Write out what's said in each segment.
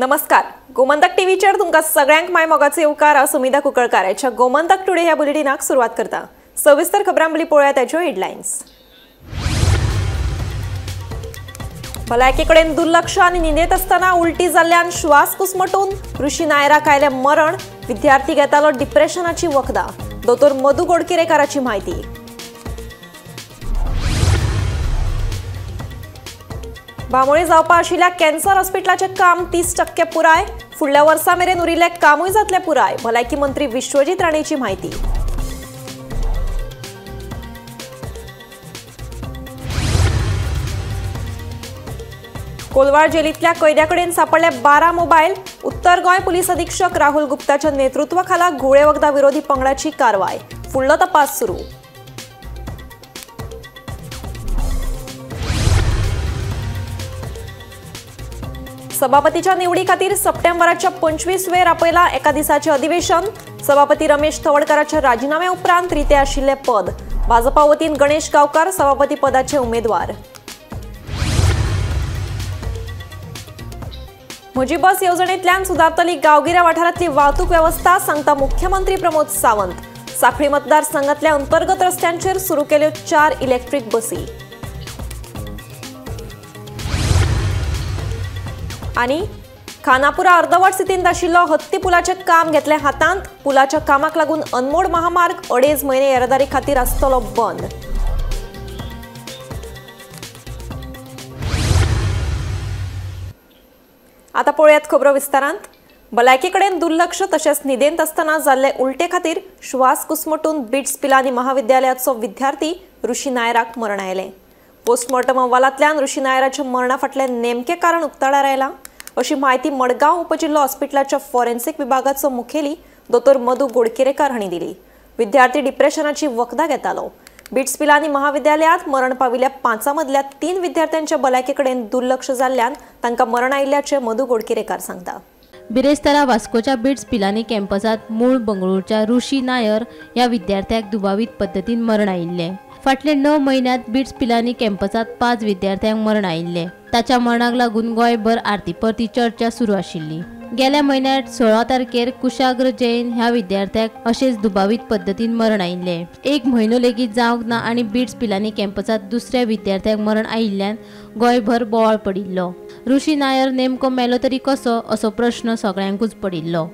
नमस्कार, गोमंतक टीव्हीचेर तुमकां सगळ्यांक my मोगाचो येवकार. हांव सुमिता कुंकळकार ह्या गोमंतक टुडे ह्या बुलेटिनाक सुरवात करता. सविस्तर खबरां पयलीं पळोवया ताच्यो हेडलायन्स. भलायके कडेन दुर्लक्ष आनी न्हिदेंत आसतना उलटी जाल्ल्यान श्वास घुस्मटून ऋषी नायराक आयलें मरण. विद्यार्थी घेतालो डिप्रेशनाची वखदां. दोतोर मधू गोडकिरेकाराची म्हायती. बांबोळे जावपा आशिल्ल्या कॅन्सर हॉस्पिटलाचें काम 30% पुराय. फुडल्या वर्सा मेरेन उरिल्लें कामूय जातलें पुराय. भलायकी मंत्री विश्वजीत राणेची म्हायती. कोलवाळ जेलींतल्या कैद्या कडेन सांपडले 12 मोबायल. उत्तर गोंय पुलीस अधीक्षक राहुल गुप्ताच्या नेतृत्वाखाला घुंवळे वखदां विरोधी पंगडाची कारवाय. फुडलो तपास सुरू. सभापतीच्या निवडी खातीर सप्टेंबराच्या 25 वेर आपयला एका दिसाचें अधिवेशन. सभापती रमेश तवडकाराच्या राजीनाम्या उपरांत रितें आशिल्लें पद. भाजपा वतीन गणेश गांवकार सभापती पदाचे उमेदवार. म्हजी बस येवजणेंतल्यान सुदारतली गांवगिऱ्या वाठारांतली वाहतूक वेवस्था, सांगता मुख्यमंत्री प्रमोद सावंत. सांखळी मतदारसंघातल्या अंतर्गत रस्त्यांचेर सुरू केल्यो 4 इलेक्ट्रीक बसी. आनी खानापुरा अर्दवट स्थितींत आशिल्लो हत्ती पुलाचें काम घेतलें हातांत. पुलाच्या कामाक लागून अनमोड महामार्ग 2.5 म्हयने येरादारी खातीर आसतलो बंद. आता पळोवयात खबरो विस्तारांत. भलायके कडेन दुर्लक्ष तशेंच न्हिदेंत आसतना जाल्ले उलटे खातीर श्वास घुस्मटून बिट्स पिलानी महाविद्यालयाचो विद्यार्थी ऋषी नायराक मरण आयलें. पोस्टमॉर्टम अहवालांतल्यान ऋषी नायराच्या मरणा फाटलें नेमकें कारण उक्ताडार आयलां, अशी म्हायती मडगांव उपजिल्लो हॉस्पिटलाच्या फॉरेन्सिक विभागाचो मुखेली दोतोर मधू गोडकिरेकार हांणी दिली. विद्यार्थी डिप्रेशनाची वखदां घेतालो. बिट्स पिलानी महाविद्यालयांत मरण पाविल्ल्या 5 मदल्या 3 विद्यार्थ्यांच्या भलायके कडेन दुर्लक्ष जाल्ल्यान तांकां मरण आयिल्ल्याचें मधू गोडकिरेकार सांगता. बिरेस्तारा वास्कोच्या बिट्स पिलानी कॅम्पसांत मूळ बंगळूरच्या ऋषी नायर ह्या विद्यार्थ्याक दुबावीत पद्दतीन मरण आयिल्लें. फाटले 9 म्हयन्यांत बिट्स पिलानी कॅम्पसांत 5 विद्यार्थ्यांक मरण आयिल्लें. ताच्या मरणाक लागून गोंयभर आरती परती चर्चा सुरू आशिल्ली. गेल्या म्हयन्यात 16 तारखेर कुशाग्र जैन ह्या विद्यार्थ्याक अशेंच दुबावीत पद्दतीन मरण आयिल्लें. 1 म्हयनो लेगीत जावंक ना आनी बिट्स पिलानी कॅम्पसांत दुसऱ्या विद्यार्थ्याक मरण आयिल्ल्यान गोंयभर बोवाळ पडिल्लो. ऋषी नायर नेमको मेलो तरी कसो असो प्रश्न सगळ्यांकूच पडिल्लो.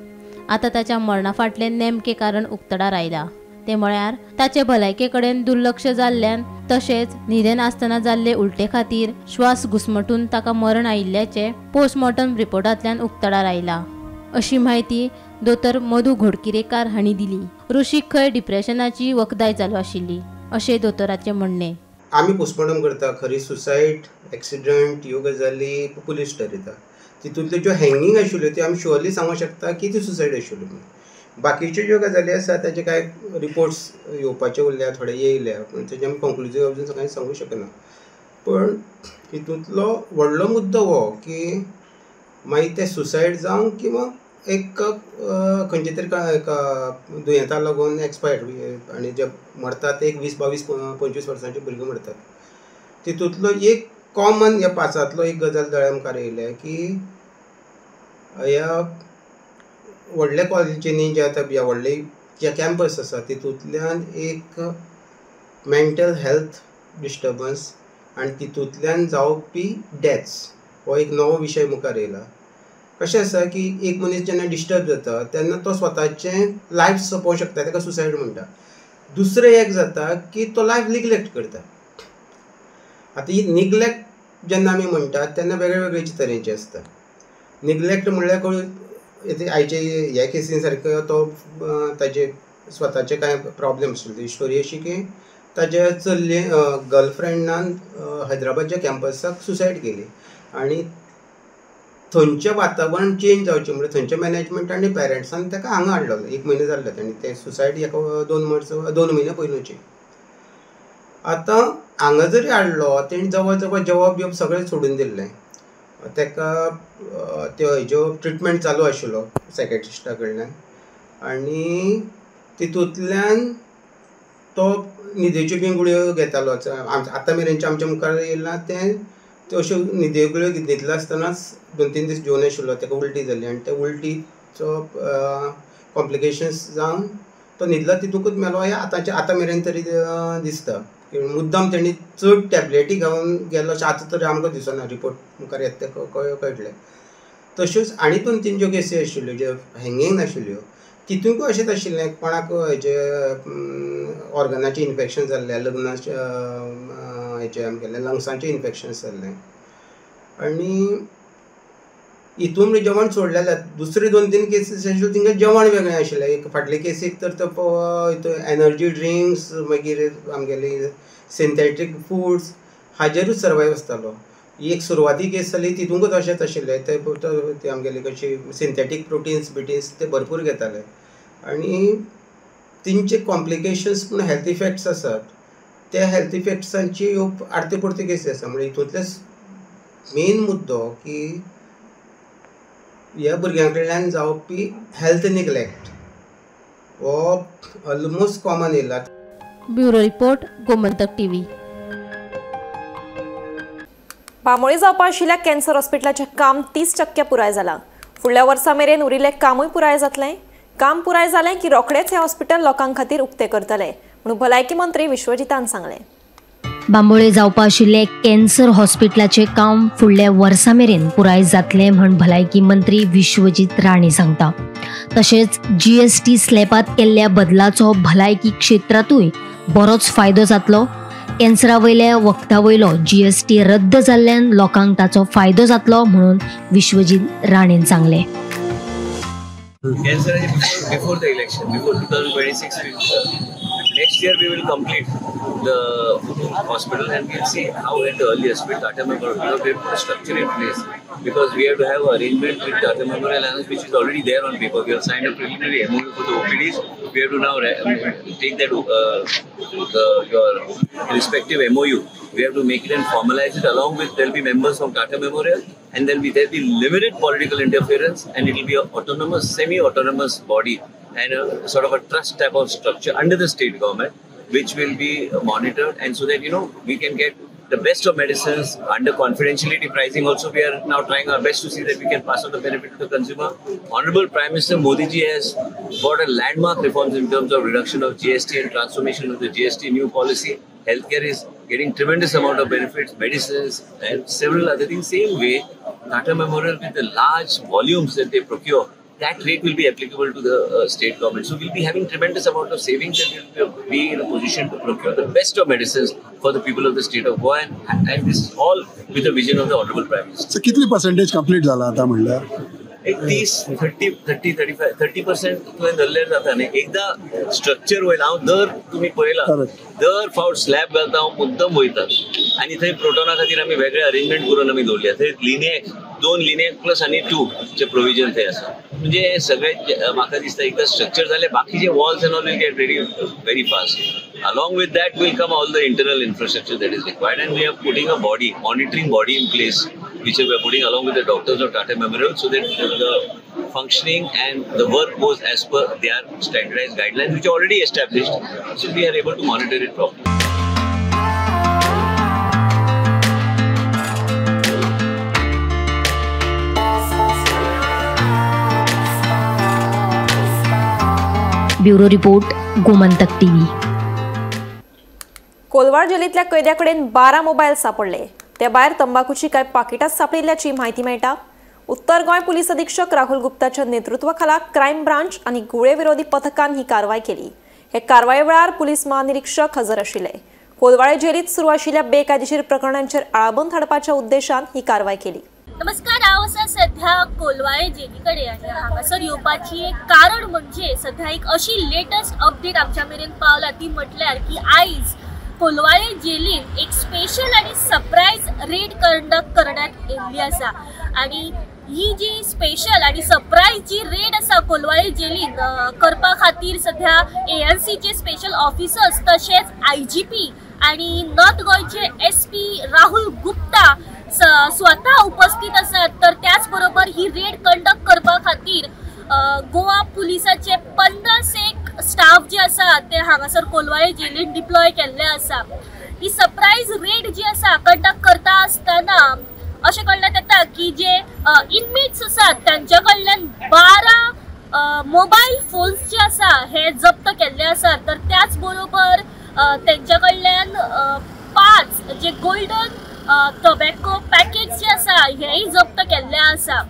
आतां ताच्या मरणा फाटलें नेमकें कारण उक्तडार आयलां. ते म्हळ्यार ताचे भलायके कडेन दुर्लक्ष जाल्ल्यान तशेंच न्हिदेन आसतना जाल्ले उलटे खातीर श्वास घुस्मटून ताका मरण आयिल्ल्याचें पोस्टमॉर्टम रिपोर्टांतल्यान उक्तडार आयलां, अशी म्हायती दोतोर मधू घोडकिरेकार हांणी दिली. ऋषीक खंय डिप्रेशनाची वखदांय चालू आशिल्ली अशें दोतोराचें म्हणणें. आमी पोस्टमॉर्टम करता, खरी सुसायड, एक्सिडंट ह्यो गजाली पुलीस ठरयता. तितूंतल्यो ज्यो हँगींग आशिल्ल्यो त्यो आमी शुअरली सांगूंक शकता की त्यो सुसायड आशिल्ल्यो म्हणून. बाकीच्यो ज्यो गजाली आसा ताचे कांय रिपोर्ट्स येवपाचे उरल्या, थोडे येयल्या, पूण तेजे आमी कंक्लुजीव अजून कांय सांगूंक शकना. पण हितूंतलो व्हडलो मुद्दो हो की मागीर ते सुसायड जावं किंवां एक खंयच्या तरी एका दुयेंता लागून एक्सपायर्ड आनी जे मरतात ते एक 20, 22, 25 वर्सांचे भुरगे मरतात. तितूंतलो एक कॉमन ह्या 5ांतलो एक गजाल दोळ्या मुखार येयल्या की ह्या व्हडल्या कॉलेजींनी जे आतां ह्या व्हडले जे कॅम्पस आसा तितूंतल्यान एक मेंटल हेल्थ डिस्टर्बन्स आनी तितूंतल्यान जावपी डेथ्स हो एक नवो विशय मुखार येयला. कशें आसा की एक मनीस जेन्ना डिस्टर्ब जाता तेन्ना तो स्वताचें लायफ सोंपोवंक शकता, ताका सुसायड म्हणटा. दुसरें एक जाता की तो लायफ निग्लेक्ट करता. आतां ही निग्लेक्ट जेन्ना आमी म्हणटात तेन्ना वेगळे वेगळे तरेचे आसता. निग्लेक्ट म्हणल्यार आयचे ह्या केसीन सारको तो ताजे स्वताचे कांय प्रॉब्लम्स आशिल्ले. स्टोरी अशी की ताजे चल्ले गर्लफ्रेंडान हैदराबादच्या कॅम्पसाक सुसायड केली आनी थंयचें वातावरण चेंज जावचें म्हणल्यार थंयच्या मॅनेजमेंट आनी पेरंट्सान ताका हांगा हाडलो. 1 म्हयनो जाल्लो आनी तें सुसायड एका 2 म्हयन्या पयलूचें. आतां हांगा जरी हाडलो तेणी जवळ जवळ जेवप बिवप सगळें सोडून दिल्लें. ताका त्यो हेज्यो ट्रिटमेंट चालू आशिल्लो सायकेट्रिस्टा कडल्यान आनी तितूंतल्यान तो न्हिदेच्यो बी गुळयो घेतालो. आतां मेरेनचें आमच्या मुखार येयलां तें त्यो अश्यो न्हिदे गुळयो न्हिदलो आसतनाच 2-3 दीस जेवन आशिल्लो, ताका उल्टी जाली आनी त्या उल्टीचो कॉम्प्लिकेशन्स जावन तो न्हिदलो तितूंकच मेलो. हें आतांचे आतां मेरेन तरी दिसता. मुद्दम तेणी चड टॅबलेटी घेवन गेलो अशें आतां तरी आमकां दिसना, रिपोर्ट मुखार येता तें कळटलें. तश्योच आनी 2-3 ज्यो केसी आशिल्ल्यो ज्यो हँगींग नाशिल्ल्यो तितूंकय अशेंच आशिल्लें, कोणाक हेजे ऑर्गनाचें इन्फेक्शन जाल्लें, लग्नाचें हेजें आमगेलें लंग्सांचें इन्फेक्शन जाल्लें आनी हितून म्हणजे जेवण सोडलें जाल्यार दुसरे 2-3 केसीस आशिल्ल्यो तिंगा जेवण वेगळें आशिल्लें. एक फाटले केसीक तर तो एनर्जी ड्रिंक्स मागीर आमगेली सिंथेटीक फूड्स हाजेरूच सर्वायव आसतालो. एक सुरवाती केस जाली तितूंकच अशेंच आशिल्लें, ते आमगेली कशी सिंथेटीक प्रोटिन्स बिटीन्स ते भरपूर घेताले आनी तेंचे कॉम्प्लिकेशन्स पूण हेल्थ इफेक्ट्स आसात, त्या हेल्थ इफेक्ट्सांची ह्यो आरत्यो परत्यो केसी आसा. म्हणजे हितूंतले मेन मुद्दो की ह्या भुरग्यां कडल्यान जावपी हेल्थ निग्लेक्ट हो ऑलमोस्ट कॉमन येयला. Bureau report, Gomantak TV. Bambolim जावपा आशिल्ल्या कॅन्सर हॉस्पिटलाचें काम 30% पुराय जालां. फुडल्या वर्सा मेरेन उरिल्लें कामूय पुराय जातलें. काम पुराय जालें की रोखडेंच हें हॉस्पिटल लोकां खातीर उक्तें करतले म्हणून भलायकी मंत्री विश्वजितान सांगलें. बांबोळे जावपा आशिल्ले कॅन्सर हॉस्पिटलाचें काम फुडल्या वर्सा मेरेन पुराय जातलें म्हण भलायकी मंत्री विश्वजीत राणे सांगता. तशेंच जीएसटी स्लॅबांत केल्ल्या बदलाचो भलायकी क्षेत्रांतूय बरोच फायदो जातलो. कॅन्सरा वयल्या वखदां वयलो जीएसटी रद्द जाल्ल्यान लोकांक ताचो फायदो जातलो म्हणून विश्वजीत राणेन सांगलें. Cancer before the election, before 2026, next year we will complete the hospital and we'll see how at the earliest with Tata Memorial, because we have put a structure in place, because we have to have arrangement with Tata Memorial Alliance, which is already there on paper. We have signed a preliminary MOU for the OPDs. We have to now take that your respective MOU. We have to make it and formalize it, along with there will be members from Tata Memorial, and there will be limited political interference, and it will be an autonomous, semi-autonomous body and a sort of a trust type of structure under the state government, which will be monitored, and so that, you know, we can get the best of medicines under confidentiality pricing. Also, we are now trying our best to see that we can pass on the benefit to the consumer. Honorable Prime Minister Modi ji has brought a landmark reforms in terms of reduction of GST and transformation of the GST new policy. Healthcare is getting tremendous amount of benefits, medicines and several other things. Same way, Tata Memorial, with the large volumes that they procure, that rate will be applicable to the state government. So we'll be having tremendous amount of savings, and we'll be in a position to procure the best of medicines for the people of the state of Goa, and this is all with the vision of the Honorable Prime Minister. So kitli percentage complete जाला आता म्हणल्यार? 30, 35, 30% तुवें धरल्यार जाता न्ही. एकदा structure वयला हांव दर तुमी पळयला दर फावट स्लॅब घालता हांव मुद्दम वयता आनी थंय प्रोटोना खातीर आमी वेगळे अरेंजमेंट करून आमी दवरल्या. थंय लिनियक 2 लिनियक प्लस आनी 2 चे प्रोविजन थंय आसा. म्हणजे सगळे म्हाका दिसता एकदा स्ट्रक्चर जालें बाकीचे walls and all will get ready very fast. Along with that will come all the internal infrastructure that is required, and we are putting a body, monitoring body in place, which we are putting along with the doctors of Tata Memorial, so that the functioning and the work goes as per their standardized guidelines, which are already established, so we are able to monitor it properly. Bureau report, Gomantak TV. Colvale जेलींतल्या कैद्या कडेन 12 mobile सापडले. ते भायर तंबाखूची कांय पाकिटां सापडिल्ल्याची म्हायती मेळटा. उत्तर गोंय पुलीस अधीक्षक राहुल गुप्ताच्या नेतृत्वाखाला क्रायम ब्रांच आनी गुळे विरोधी पथकान ही कारवाय केली. हे कारवाये वेळार पुलीस महानिरीक्षक हजर आशिल्ले. कोलवाळे जेलीत सुरू आशिल्ल्या बेकायदेशीर प्रकरणांचेर आळाबंद हाडपाच्या उद्देशान ही कारवाय केली. नमस्कार, हांव आसा सध्या कोलवाळे जेली कडेन आनी हांगासर येवपाची एक कारण म्हणजे सध्या एक अशी लेटस्ट अपडेट आमच्या मेरेन पावला ती म्हटल्यार की आयज कोलवाळे जेलीन एक स्पेशल आनी सरप्रायज रेड कंडक्ट करण्यात येयल्ली आसा आनी ही जी स्पेशल आनी सरप्रायज जी रेड आसा कोलवाळे जेलीन करपा खातीर सध्या एएनसीचे स्पेशल ऑफिसर्स तशेंच आयजीपी आनी नॉर्थ गोंयचे एसपी राहुल गुप्ता स्वतः उपस्थित आसात. तर त्याच बरोबर ही रेड कंडक्ट करपा खातीर गोवा पुलिसाचे 50 स्टाफ जे आसा ते हांगासर कोलवाळे जेलीन डिप्लॉय केल्ले आसा. ही सरप्रायज रेड जी आसा कंडक्ट करता आसतना अशें कळण्यात येता की जे इनमेट्स आसात तांच्या कडल्यान 12 मोबायल फोन्स जे आसा हे जप्त केल्ले आसात. तर त्याच बरोबर तेंच्या कडल्यान 5 जे गोल्डन टोबॅको पॅकेट जे आसा हेय जप्त केल्ले आसा.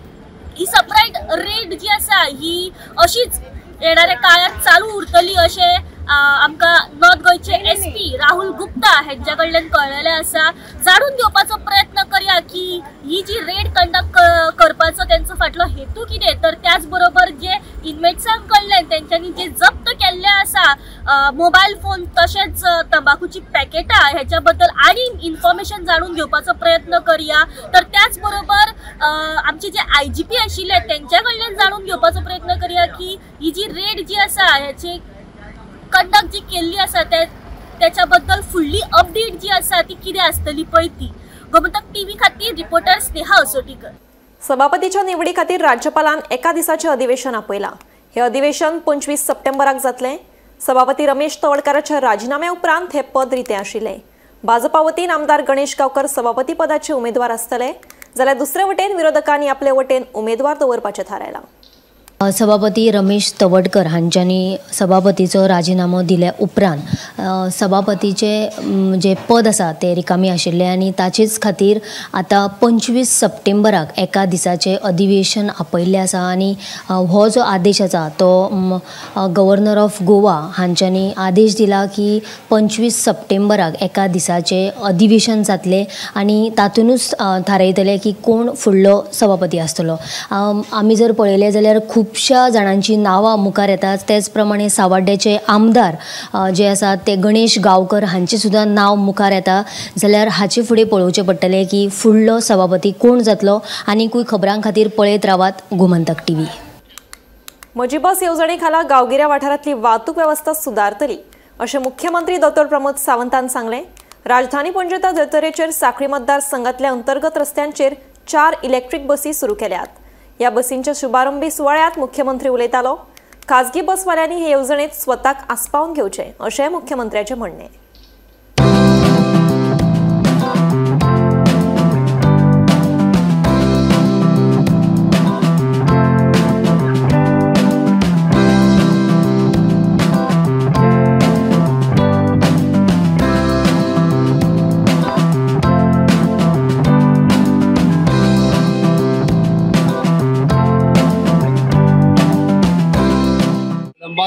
ही सरप्रायज रेड जी आसा ही अशीच येणाऱ्या काळात चालू उरतली अशें आमकां नॉर्थ गोंयचे SP Rahul Gupta हेंच्या कडल्यान कळ्ळेलें आसा. जाणून घेवपाचो प्रयत्न करया की ही जी रेड कंडक्ट करपाचो तेंचो फाटलो हेतू कितें, तर त्याच बरोबर जे इनमेट्सां कडल्यान तेंच्यांनी जे जप्त केल्ले आसा मोबायल फोन तशेंच तंबाखूची पॅकेटां हेच्या बद्दल आनी इन्फॉर्मेशन जाणून घेवपाचो प्रयत्न करया. तर त्याच बरोबर आमचे जे IGP आशिल्ले तेंच्या कडल्यान जाणून घेवपाचो प्रयत्न करया की ही जी रेड जी आसा हेची कंडक्ट जी केल्ली आसा त्याच्या बद्दल फुडली अपडेट जी आसा ती कितें आसतली पळय ती. गोमंतक टीव्ही खातीर रिपोर्टर स्नेहा असोटीकर. सभापतीच्या निवडी खातीर राज्यपालान एका दिसाचें अधिवेशन आपयलां. हें अधिवेशन 25 सप्टेंबराक जातलें. सभापती रमेश तवडकाराच्या राजिनाम्या उपरांत हें पद रितें आशिल्लें. भाजपा वतीन आमदार गणेश गांवकर सभापती पदाचे उमेदवार आसतले, जाल्यार दुसरे वटेन विरोधकांनी आपले वटेन उमेदवार दवरपाचें थारायलां. सभापती रमेश तवडकर हांच्यांनी सभापतीचो राजिनामो दिल्या उपरांत सभापतीचे जे पद आसा ते रिकामी आशिल्ले आनी ताचेच खातीर आतां 25 सप्टेंबराक एका दिसाचें अधिवेशन आपयल्लें आसा आनी हो जो आदेश आसा तो गव्हर्नर ऑफ गोवा हांच्यांनी आदेश दिला की 25 सप्टेंबराक एका दिसाचें अधिवेशन जातलें आनी तातूंतच थारायतले की कोण फुडलो सभापती आसतलो. आमी जर पळयलें जाल्यार खूब खुबश्या जाणांची नांवां मुखार येतात. तेच प्रमाणे सावाड्याचे आमदार जे आसात ते गणेश गांवकर हांचें सुद्दां नांव मुखार येता. जाल्यार हाचे फुडें पळोवचें पडटलें की फुडलो सभापती कोण जातलो. आनीकूय खबरां खातीर पळयत रावात गोमंतक टीव्ही. म्हजी बस येवजणे खाला गांवगिऱ्या वाठारांतली वाहतूक वेवस्था सुदारतली अशें मुख्यमंत्री डॉ प्रमोद सावंतान सांगलें. राजधानी पणजेच्या धर्तरेचेर साखळी मतदारसंघातल्या अंतर्गत रस्त्यांचेर 4 इलेक्ट्रीक बसी सुरू केल्यात. ह्या बसींच्या शुभारंभी सुवाळ्यात मुख्यमंत्री उलयतालो. खाजगी बसवाल्यांनी हे येवजणेत स्वताक आस्पावन घेवचें अशें मुख्यमंत्र्याचें म्हणणें.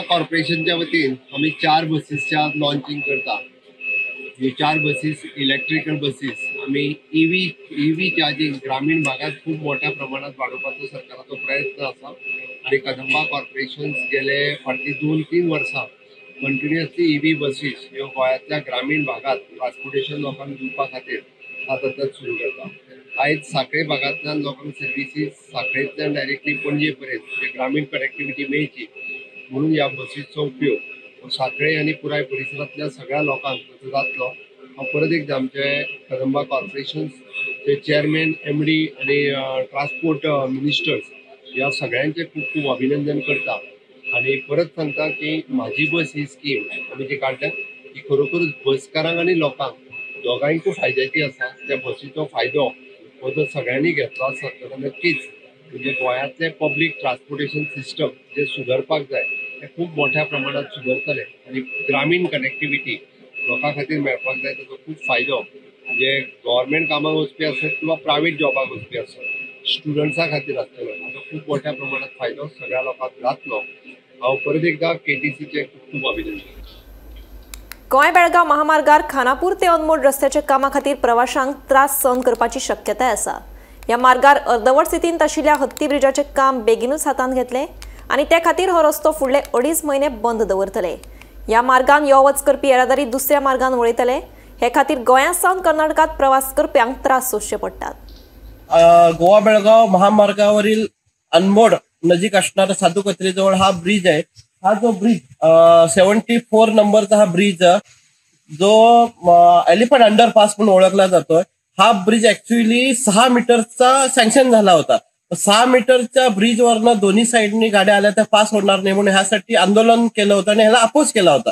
कॉर्पोरेशनच्या वतीन आमी 4 बसीसच्या लॉन्चिंग करता. ह्यो 4 बसीस इलेक्ट्रिकल बसीस आमी ईव्ही चार्जिंग ग्रामीण भागात खूब मोठ्या प्रमाणात वाडोवपाचो सरकाराचो प्रयत्न आसा आनी कदंबा कॉर्पोरेशन गेले फाटलीं 2-3 वर्सां कंटिन्युअसली ईव्ही बसीस ह्यो गोंयांतल्या ग्रामीण भागात ट्रान्सपोर्टेशन लोकांक दिवपा खातीर सातत्यान सुरू करता. आयज साखळे भागांतल्यान लोकांक सर्विसीस साखळेंतल्यान डायरेक्टली पणजे पर्यंत ग्रामीण कनेक्टिविटी मेळची म्हणून ह्या बसीचो उपयोग साखळे आनी पुराय परिसरांतल्या सगळ्या लोकांक जातलो. हांव परत एकदां आमचे कदंबा कॉर्पोरेशन्सचे चेअरमॅन, MD आनी ट्रान्सपोर्ट मिनिस्टर्स ह्या सगळ्यांचे खूब खूब अभिनंदन करता आनी परत सांगता की म्हाजी बस ही स्कीम आमी जी काडल्या ती खरोखरच बसकारांक आनी लोकांक दोगांयकूय फायद्याची आसा. त्या बसीचो फायदो हो जर सगळ्यांनी घेतलो आसत जाल्यार नक्कीच म्हणजे गोंयांतलें पब्लीक ट्रान्सपोर्टेशन सिस्टम जे सुदारपाक जाय ते खूब मोठ्या प्रमाणात सुदारतले आनी ग्रामीण कनेक्टिविटी लोकां खातीर मेळपाक जाय. ताचो खूब फायदो म्हणजे गव्हर्मेंट कामाक वचपी आसत किंवा प्रायवेट जॉबाक वचपी आसत, स्टुडंट्सां खातीर आसतलो, ताचो खूब मोठ्या प्रमाणात फायदो सगळ्या लोकांक जातलो. हांव परत एकदां KTCचें खूब खूब अभिनंदन. गोंय बेळगांव महामार्गार खानापूर ते अनमोड रस्त्याच्या कामा खातीर प्रवाशांक त्रास सहन करपाची शक्यताय आसा. ह्या मार्गार अर्दवट स्थितींत आशिल्ल्या हत्ती ब्रिजाचें काम बेगीनूच हातांत घेतलें आनी ते खातीर हो रस्तो फुडले 2.5 म्हयने बंद दवरतले. ह्या मार्गान यो वच करपी येरादारी दुसऱ्या मार्गान वळयतले. हे खातीर गोंया सावन कर्नाटकात प्रवास करप्यांक त्रास सोंसचे पडटात. गोवा बेळगाव महामार्गावरील अनमोड नजीक असणारा साधू कचरेजवळ हा ब्रिज आहे. हा जो ब्रिज 74 नंबरचा हा ब्रिज जो एलिफंट अंडरपास म्हणून ओळखला जातोय, हा ब्रिज ऍक्च्युअली 6 मीटरचा सँक्शन झाला होता. 6 मीटरच्या ब्रिजवरनं दोन्ही साईडनी गाड्या आल्या त्या पास होणार नाही म्हणून ह्यासाठी आंदोलन केलं होतं आणि ह्याला अपोज केला होता.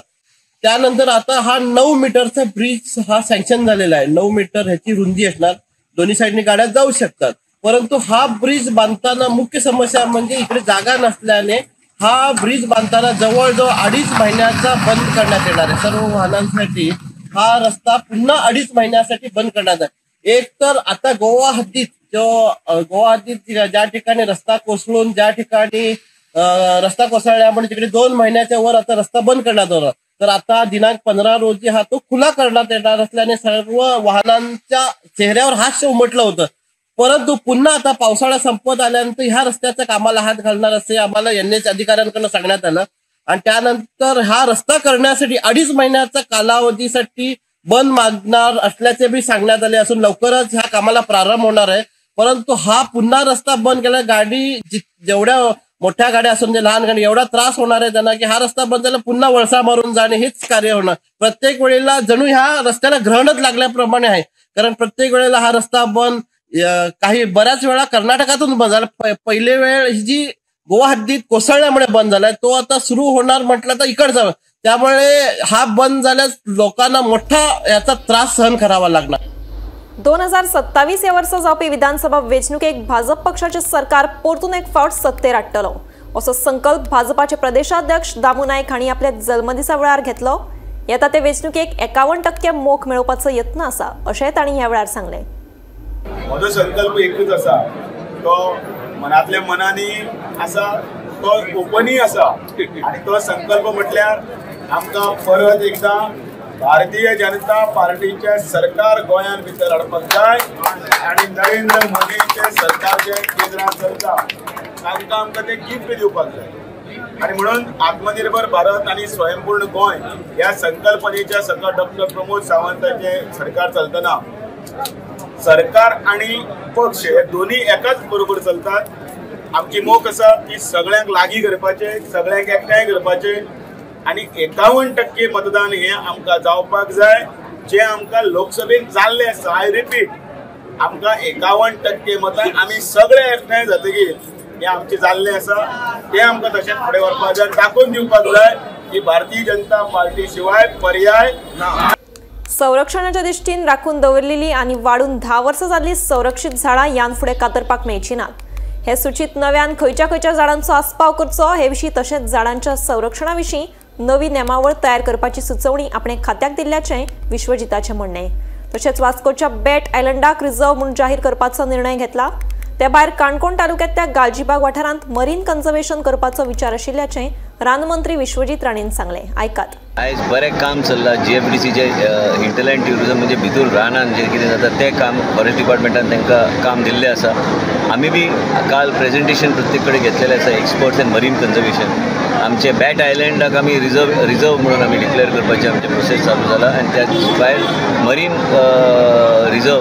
त्यानंतर आता हा 9 मीटरचा ब्रिज हा सँक्शन झालेला आहे. 9 मीटर ह्याची रुंदी असणार, दोन्ही साईडने गाड्या जाऊ शकतात. परंतु हा ब्रिज बांधताना मुख्य समस्या म्हणजे इकडे जागा नसल्याने हा ब्रिज बांधताना जवळजवळ 2.5 महिन्याचा बंद करण्यात येणार आहे. सर्व वाहनांसाठी हा रस्ता पुन्हा 2.5 महिन्यासाठी बंद करण्यात आहे. एक तर आता गोवा हद्दीत जो गोवा हद्दीत ज्या ठिकाणी रस्ता कोसळून ज्या ठिकाणी रस्ता कोसळल्यामुळे तिकडे 2 महिन्याच्या वर आता रस्ता बंद करण्यात आला, तर आता दिनांक 15 रोजी हा तो खुला करण्यात येणार असल्याने सर्व वाहनांच्या चेहऱ्यावर हास्य उमटलं होतं. परंतु पुन्हा आता पावसाळा संपत आल्यानंतर ह्या रस्त्याच्या कामाला हात घालणार असे आम्हाला एनएच अधिकाऱ्यांकडून सांगण्यात आलं. आणि त्यानंतर हा रस्ता करण्यासाठी 2.5 महिन्याचा कालावधीसाठी बंद मागणार असल्याचे बी सांगण्यात आले असून लवकरच ह्या कामाला प्रारंभ होणार आहे. परंतु हा पुन्हा रस्ता बंद केला गाडी जेवढ्या मोठ्या गाड्या असून लहान गाडी एवढा त्रास होणार आहे त्यांना की हा रस्ता बंद झाला पुन्हा वळसा मारून जाणे हेच कार्य होणार. प्रत्येक वेळेला जणू ह्या रस्त्याला ग्रहणच लागल्याप्रमाणे आहे, कारण प्रत्येक वेळेला हा रस्ता बंद काही बऱ्याच वेळा कर्नाटकातून बंद झाला. पहिले वेळ ही जी गोवा हद्दीत कोसळल्यामुळे बंद झालाय तो आता सुरू होणार म्हटलं तर इकडचा, त्यामुळे हा बंद झाल्यास लोकांना मोठा याचा त्रास सहन करावा लागणार. 2027 या वर्सा जावपी विधानसभा वेंचणुकेक भाजप पक्षाचे सरकार परतून एक फावट सत्तेर हाडटलो असो संकल्प भाजपाचे प्रदेशाध्यक्ष दामू नायक हांणी आपल्या जल्मदिसा वेळार घेतलो. येता ते वेंचणुकेक 51% मोख मेळोवपाचो यत्न आसा अशें तांणी ह्या वेळार सांगलें. म्हजो संकल्प एकूच आसा, तो मनांतल्या मनांनी आसा, तो ओपनूय आसा आनी तो संकल्प म्हटल्यार आमकां परत एकदां भारतीय जनता पार्टीचे सरकार गोंयांत भितर हाडपाक जाय आनी नरेंद्र मोदीचे सरकारचे केंद्रांत चलता तांकां आमकां तें गिफ्ट दिवपाक जाय. आनी म्हणून आत्मनिर्भर भारत आनी स्वयंपूर्ण गोंय ह्या संकल्पनेच्या सकट डॉक्टर प्रमोद सावंताचे सरकार चलतना सरकार आनी पक्ष हे दोन्ही एकाच बरोबर चलतात. आमची मोख आसा की सगळ्यांक लागीं करपाचें, सगळ्यांक एकठांय करपाचें आनी 51% मतदान हें आमकां जावपाक जाय, जें आमकां लोकसभेन जाल्लें आसा. I repeat, आमकां 51% मतां आमी सगळे एकठांय जातकीर हें आमचें जाल्लें आसा, तें आमकां तशेंच फुडें व्हरपाक जाय, दाखोवन दिवपाक जाय की भारतीय जनता पार्टी शिवाय पर्याय ना. संरक्षणाच्या दृष्टीन राखून दवरलेली आनी वाडून 10 वर्सां जाल्ली संरक्षित झाडां यान फुडें कातरपाक मेळची नात. हे सूचीत नव्यान खंयच्या खंयच्या झाडांचो आस्पाव करचो हे विशीं तशेंच झाडांच्या संरक्षणा विशीं नवी नेमावळ तयार करपाची सुचोवणी आपणे खात्याक दिल्ल्याचें विश्वजिताचें म्हणणें. तशेंच वास्कोच्या बेट आयलंडाक रिझर्व म्हूण जाहीर करपाचो निर्णय घेतला. ते भायर काणकोण तालुक्यांतल्या गालजीबाग वाठारांत मरीन कन्झर्वेशन करपाचो विचार आशिल्ल्याचें रानमंत्री विश्वजीत राणेन सांगलें. आयकात. आयज बरें काम चल्लां. जीएफडीसीचे हिंटरलँड ट्युरिजम म्हणजे भितूर रानान जें कितें जाता तें काम फॉरेस्ट डिपार्टमेंटान तांकां काम दिल्लें आसा. आमी बी काल प्रेजेंटेशन प्रत्येक कडेन घेतलेलें आसा एक्सपर्ट्स एंड मरीन कन्झर्वेशन. आमचे बॅट आयलंडाक आमी रिजर्व म्हणून आमी डिक्लेअर करपाचें आमचें प्रोसेस चालू जाला आनी त्या भायर मरीन रिजर्व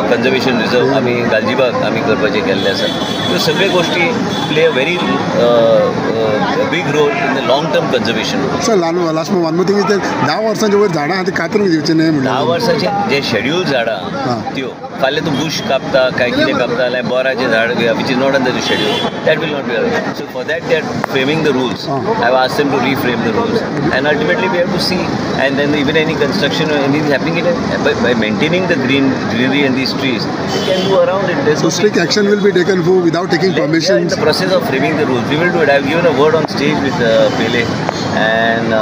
कन्झर्वेशन रिजर्व आमी गालजीबाग आमी करपाचें केल्लें आसा. ह्यो सगळ्यो गोश्टी play a very big role in the long term conservation. Sir, last one more thing is that 10 वर्सांच्या वयर झाडां आहा ती कातरून दिवची न्हय म्हणल्यार 10 वर्साचें जे शेड्यूल झाडां त्यो फाल्यां तूं बूश कापता काय कितें कापता जाल्यार बोराचें झाड which is not under the schedule that will not be allowed. So for that they are framing the rules. I have asked them to reframe the rules and ultimately we have to see and then even any construction or anything happening in it, by maintaining the greenery and these trees, you can do around it. So strict action will be taken for without taking permission. In the process of framing the rules, we will do it. I have given a word on stage with Pele and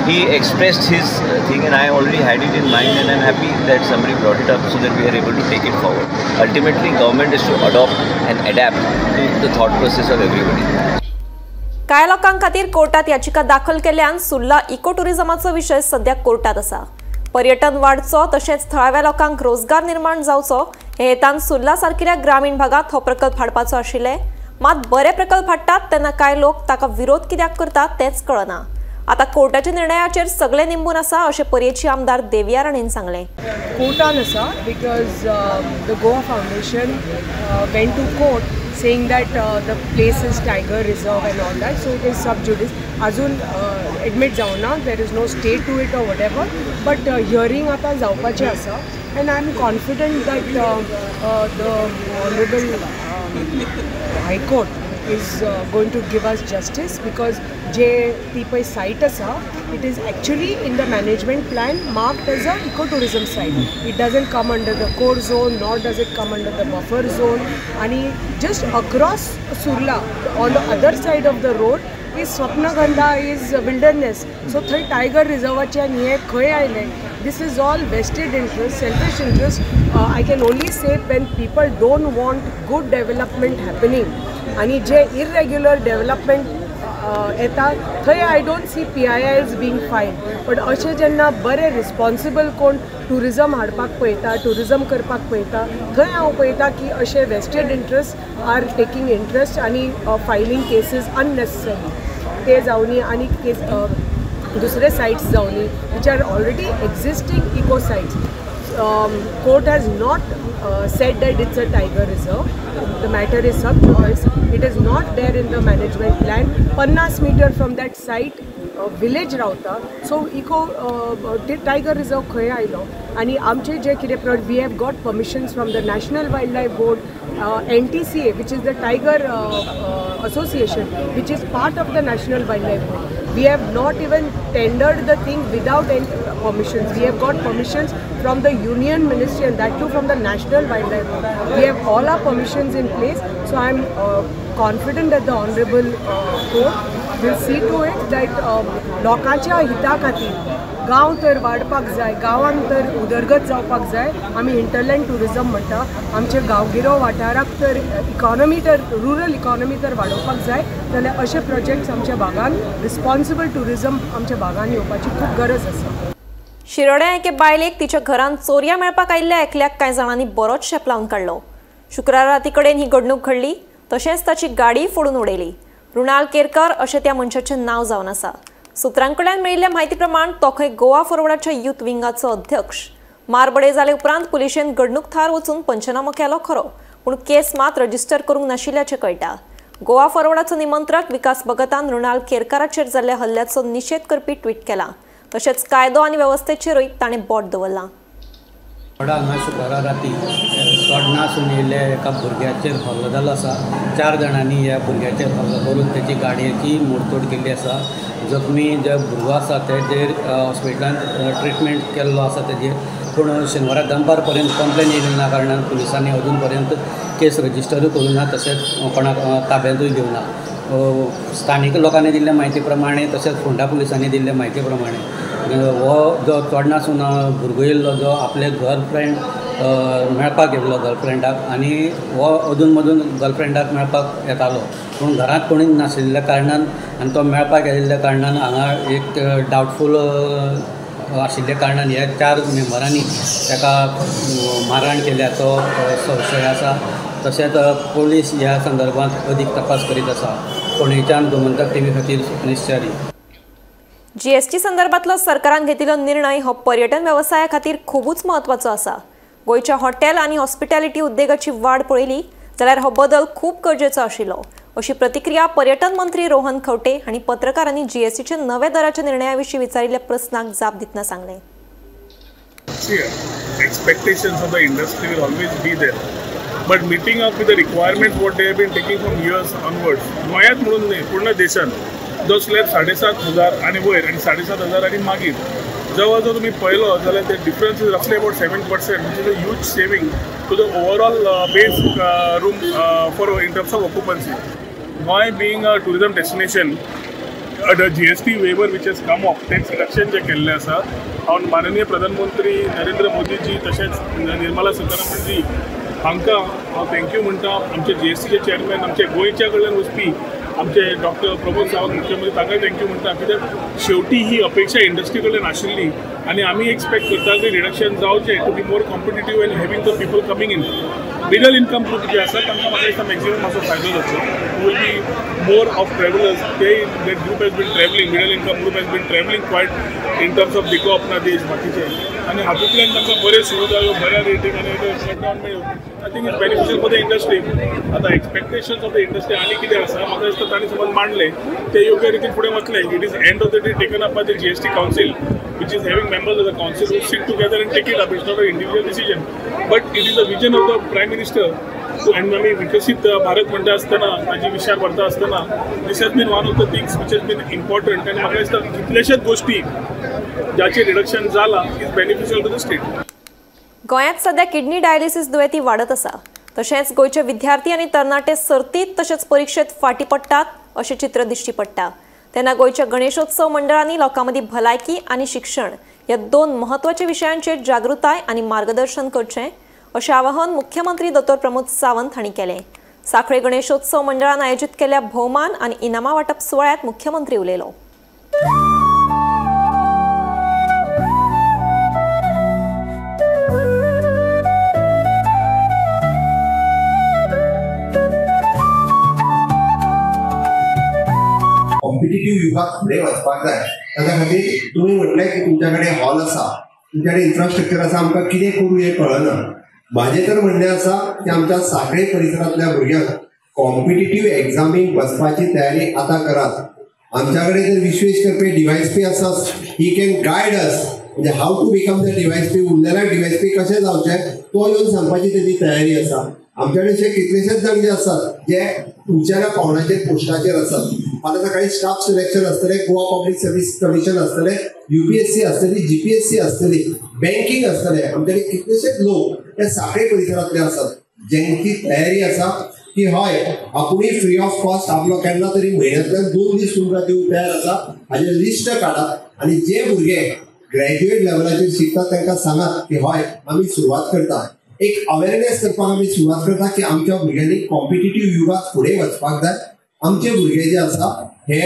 he expressed his thing and I already had it in mind and I'm happy that somebody brought it up so that we are able to take it forward. Ultimately, government is to adopt and adapt to the thought process of everybody. कांय लोकां खातीर कोर्टात याचिका दाखल केल्ल्यान Surla eco टुरिझमाचो विशय सध्या कोर्टात आसा. पर्यटन वाडचो तशेंच थळाव्या लोकांक रोजगार निर्माण जावचो हे हेतान सुर्ला सारकिल्या ग्रामीण भागात हो प्रकल्प हाडपाचो आशिल्ले. मात बरे प्रकल्प हाडटात तेन्ना कांय लोक ताका विरोध कित्याक करतात तेंच कळना. आतां कोर्टाच्या निर्णयाचेर सगळे निंबून आसा अशें पर्येची आमदार देविया राणेन सांगलें. कोर्टान आसा because the Goa foundation went to court saying that the place is tiger reserve and all that, so it is sub judice. Ajun admit जावना, there is no stay to it or whatever, but hearing आता जावपाचें आसा and I am confident that the honorable High Court is going to give us justice because जे ती पळय site आसा it is actually in the management plan marked as a eco tourism site. It doesn't come under the core zone, nor does it come under the buffer zone. आनी just across Surla on the other side of the road is Swapnagandha is wilderness. So थंय tiger रिजर्वाचे आनी हें खंय आयलें? This is all vested interest, selfish interest. I can only say when people don't want good development happening आनी जे irregular development येता थंय I don't see PILs being filed. But अशें जेन्ना बरें रिस्पॉन्सिबल कोण ट्युरिजम हाडपाक पळयता, ट्युरिजम करपाक पळयता, थंय हांव पळयता की अशें vested interest are taking interest आनी फायलिंग केसीस अननेसेसरी. ते जावनी आनी केस दुसरे sites जावनी which are already existing eco sites. Court has not said that it's a tiger reserve. The matter is sub judice. It is not there in the management plan. 50 meter from that site village रावता. So eco tiger reserve खंय आयलो? आनी आमचे जे कितें we have got permissions from the National Wild Life Board, NTCA which is the tiger association which is part of the National Wild Life Board. We have not even tendered the thing without any permissions. We have got permissions from the Union Ministry and that too from the National Wildlife Board. We have all our permissions in place. So I am confident that the Honorable Court will see to it that लोकांच्या हिता खातीर गांव तर वाडपाक जाय, गांवांत तर उदरगत जावपाक जाय. आमी हिंटरलँड ट्युरिजम म्हणटा, आमचे गांवगिरो वाठाराक तर इकॉनॉमी तर रुरल इकॉनॉमी तर वाडोवपाक जाय जाल्यार अशे प्रोजेक्ट्स आमच्या भागान रिस्पॉन्सिबल ट्युरिजम आमच्या भागान येवपाची खूब गरज आसा. शिरोड्या एके बायलेक तिच्या घरांत चोरयां मेळपाक आयिल्ल्या एकल्याक कांय जाणांनी बरोच शेप लावन काडलो. शुक्रारा राती कडेन ही घडणूक घडली. तशेंच ताची गाडी फोडून उडयली. मृणाल केरकर अशें त्या मनशाचें नांव जावन आसा. सुत्रां कडल्यान मेळिल्ल्या म्हायती प्रमाण तो खंय गोवा फॉरवर्डाच्या यूथ विंगाचो अध्यक्ष. मारबडे जाले उपरांत पुलिशेन घडणूक थार वचून पंचनामो केलो खरो, पूण केस मात रजिस्टर करूंक नाशिल्ल्याचें कळटा. गोवा फॉरवर्डाचो निमंत्रक विकास भगतान मृणाल केरकाराचेर जाल्ल्या हल्ल्याचो निशेध करपी ट्वीट केला. तशेंच कायदो आनी वेवस्थेचेरूय ताणें बोट दवरलां. हांगा शुक्रारा राती चोडणा सुनिल्ल्या एका भुरग्याचेर हल्लो जालो आसा. 4 जाणांनी ह्या भुरग्याचेर हल्लो करून तेची गाडयेची मोडतोड केल्ली आसा. जखमी जे भुरगो आसा तेजेर हॉस्पिटलांत ट्रिटमेंट केल्लो आसा तेजेर, पूण शेनवारा दनपार पर्यंत कंप्लेन येयली ना कारणान पुलिसांनी अजून पर्यंत केस रजिस्टरूय करूं ना, तशेंच कोणाक ताब्यांतूय घेवना. स्थानीक लोकांनी दिल्ल्या म्हायती प्रमाणे तशेंच फोंडा पुलिसांनी दिल्ल्या म्हायती प्रमाणे हो जो चोडणासून भुरगो येयल्लो जो आपले गर्लफ्रेंड मेळपाक येयल्लो गर्लफ्रेंडाक, आनी हो अदून मदून गर्लफ्रेंडाक मेळपाक येतालो, पूण घरांत कोणीच नाशिल्ल्या कारणान आनी तो मेळपाक येयल्ल्या कारणान हांगा एक डावटफूल आशिल्ल्या कारणान ह्या 4 मेंबरांनी ताका मारहाण केल्या तो संशय आसा. तशेंच पोलीस ह्या संदर्भात अदीक तपास करीत आसा. फोंडेच्यान गोमंतक टीव्ही खातीर सुखनेश च्यारी. जीएसटी संदर्भातलो सरकारान घेतिल्लो निर्णय हो पर्यटन वेवसाया खातीर खुबूच म्हत्वाचो आसा. गोंयच्या हॉटेल आनी हॉस्पिटॅलिटी उद्देगाची वाड पळयली जाल्यार हो बदल खूब गरजेचो आशिल्लो, अशी प्रतिक्रिया पर्यटन मंत्री रोहन खंवटे हांणी पत्रकारांनी जीएसटीच्या नव्या दराच्या निर्णया विशीं विचारिल्ल्या प्रस्नाक जाप दितना सांगलें. Expectations of the industry will always be there, but meeting up with the requirements what they have been taking from years onwards. गोंयांत म्हणून न्हय, पूर्ण देशांत जो स्लॅब 7,500 आनी वयर आनी 7,500 आनी मागीर जवळ जर तुमी पळयलो जाल्यार ते difference is roughly about 7%, which is a huge saving to the overall base room for in terms of occupancy. Goa being a tourism destination, the GST waiver which has come off, tax reduction जे केल्लें आसा, हांव माननीय प्रधानमंत्री नरेंद्र मोदीजी तशेंच निर्मला सीतारामनजी हांकां हांव thank you म्हणटा. आमचे जीएसटीचे चेअरमॅन, आमचे गोंयच्या कडल्यान वचपी आमचे डॉक्टर प्रमोद सावंत मुख्यमंत्री, तांकांय thank you म्हणटा. कित्याक शेवटी ही अपेक्षा इंडस्ट्री कडल्यान आशिल्ली आनी आमी एक्सपेक्ट करता की रिडक्शन जावचें to be more competitive and having the people coming in. Middle income group जे आसा तांकां म्हाका दिसता मॅक्झिमम मातसो फायदो जातलो. Will be more of travellers. ते that group has been travelling, middle income group has been travelling quite in terms of देखो अपना देश बाकीचे, आनी हातूंतल्यान तांकां बऱ्यो सुविधा, बऱ्या रेटीक आनी शटडावन मेळ्ळ्यो. I think it's beneficial for the industry. आतां एक्सपेक्टेशन्स ऑफ the industry आनी कितें आसा म्हाका दिसता तांणी समज मांडलें ते योग्य रितीन फुडें वतलें. It is end of the day taken up by the GST council, which is having members of the council who sit together and take it up. It's not an individual decision, but it is the vision of the Prime Minister आनी आमी विकसीत भारत म्हणटा आसतना ताजी विचार व्हरता आसतना this has been one of the things which has been important. आनी म्हाका दिसता कितलेशेच गोश्टी जाचें रिडक्शन जालां is beneficial to the state. गोंयांत सध्या किडनी डायलिसीस दुयेंती वाडत आसा. तशेंच गोंयचे विद्यार्थी आनी तरणाटे सर्तीत तशेंच परिक्षेत फाटी पडटात अशें चित्र दिश्टी पडटा. तेन्ना गोंयच्या गणेशोत्सव मंडळांनी लोकां मदीं भलायकी आनी शिक्षण ह्या दोन म्हत्वाच्या विशयांचेर जागृताय आनी मार्गदर्शन करचें अशें आवाहन मुख्यमंत्री दोतोर प्रमोद सावंत हांणी केलें. साखळे गणेशोत्सव मंडळान आयोजीत केल्ल्या भोवमान आनी इनामां वांटप सुवाळ्यांत मुख्यमंत्री उलयलो. कॉम्पिटिटिव्ह युगात फुडें वचपाक जाय, ताच्या खातीर तुमी म्हटलें की तुमच्या कडेन हॉल आसा, तुमच्या कडेन इन्फ्रास्ट्रक्चर आसा, आमकां कितें करूं हें कळना. म्हाजें तर म्हणणें आसा की आमच्या साखळे परिसरांतल्या भुरग्यांक कॉम्पिटिटिव्ह एग्जामीक वचपाची तयारी आतां करात. आमच्या कडेन जर विश्वेश करपी डीवायएसपी आसा, he can guide अस, म्हणजे how to become the DYSP, उरलेल्या डीवायएसपी कशें जावचें तो येवन सांगपाची तेजी तयारी आसा. आमच्या कडेन अशे कितलेशेच जाण जे आसात जे उंचेल्या पावंड्याचेर पोस्टाचेर आसात. फाल्यां सकाळी स्टाफ सिलेक्शन आसतलें, गोवा पब्लीक सर्वीस कमिशन आसतलें, UPSC आसतली, GPSC आसतली, बँकींग आसतलें. आमच्या कडेन कितलेशेच लोक हे साखळे परिसरांतले आसात ज्यांची तयारी आसा की हय आपुणूय फ्री ऑफ कॉस्ट आपलो केन्ना तरी म्हयन्यांतल्यान 2 दीस तुमकां दिवंक तयार आसा. हाजें लिस्ट काडात आनी जे भुरगे ग्रॅज्युएट लेवलाचेर शिकतात तांकां सांगात की हय आमी सुरवात करता, एक अवेरनेस करपाक आमी सुरवात करता की आमच्या भुरग्यांनी कॉम्पिटिटिव्ह युगात फुडें वचपाक जाय. आमचे भुरगे जे आसा हे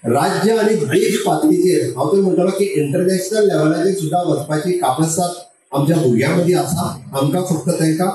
राज्य आनी देश पातळीचेर, हांव तर म्हणटलो की इंटरनॅशनल लेवलाचेर सुद्दां वचपाची कापसाद आमच्या भुरग्यां मदीं आसा. आमकां फक्त तांकां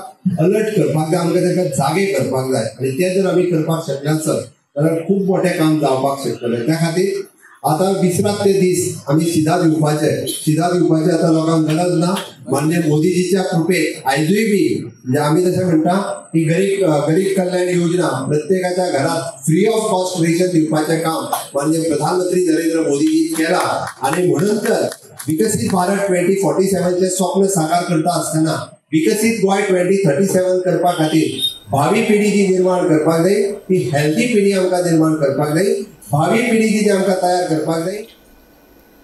अलर्ट करपाक जाय, आमकां तांकां जागे करपाक जाय आनी तें जर आमी करपाक शकले आसत जाल्यार खूब मोठें काम जावपाक शकतलें. त्या खातीर आतां विसरात ते दीस आमी शिदा दिवपाचे, शिदा दिवपाचे आतां लोकांक गरज ना. मान्य मोदीजीच्या कृपेत आयजूय बी म्हणजे आमी तशें म्हणटा की गरीब कल्याण योजना प्रत्येकाच्या घरात फ्री ऑफ कॉस्ट रेशन दिवपाचें काम मान्य प्रधानमंत्री नरेंद्र मोदीजीन केलां. आनी म्हणून तर विकसीत भारत 2047चें स्वप्न साकार करता आसतना विकसीत गोंय 2037 करपा खातीर भावी पिढी जी निर्माण करपाक जाय ती हेल्दी पिढी आमकां निर्माण करपाक जाय, भावी पिढी जी आमकां तयार करपाक जाय.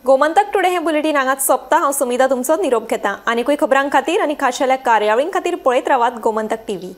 गोमंतक टुडे हे बुलेटीन हांगाच सोंपता. हांव सुमिता तुमचो निरोप घेता. आनीकूय खबरां खातीर आनी खाशेल्या कार्यावळीं खातीर पळयत रावात गोमंतक टीव्ही.